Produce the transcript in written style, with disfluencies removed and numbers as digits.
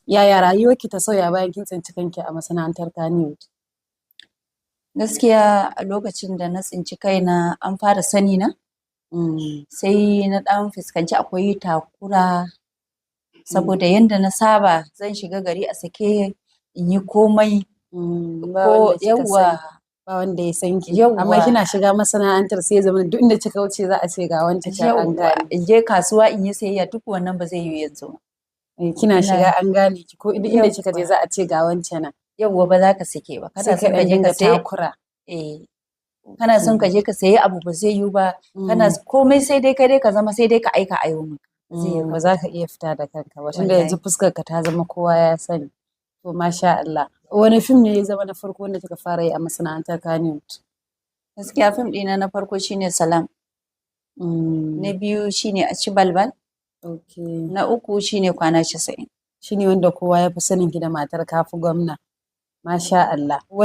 Yaya rayuwarki ta sauya bayan kin tsinci kanki a masana'antar Kannywood? Gaskiya a lokacin da na tsinci kaina an fara sani na, sai na ɗan fuskanci akwai takura, saboda yanda na saba zan shiga gari a sake in yi komai Ba ko wanda kika yawwa sani, ba wanda ya san ki. Yawwa. Amma kina shiga masana'antar sai ya zama duk inda kika wuce za a ce ga wance can, an Yawwa, gane. in je kasuwa in yi sayayya, duk wannan ba zai yiwu yanzu ba. Eh, kina shiga an gane ki, ko duk inda kika je Yawwa. za a ce ga wance nan. Yawwa, ba za ka sake ba. Sai Kana ka son ka ɗan je ka dinga sayi takura. Eh, kana son ka je ka sayi abu, ba zai yiwu ba. Kana komai sai dai kai dai ka zama sai dai ka aika a yo maka. Ba zai yiwu Ba ba. za ka iya fita da kanka ba tunda yanzu Wallahi. fuskar ka ta zama kowa ya sani. To, masha Allah. Wani fim ne ya zama na farko wanda kika fara yi a masana'antar Kannywood? Gaskiya fim ɗina na farko shine Salam. Na biyu shine Aci Balbal. Na uku shine Kwana 90. Shine wanda kowa ya fi sanin ki da matar Kafi Gwamna. Masha Allah.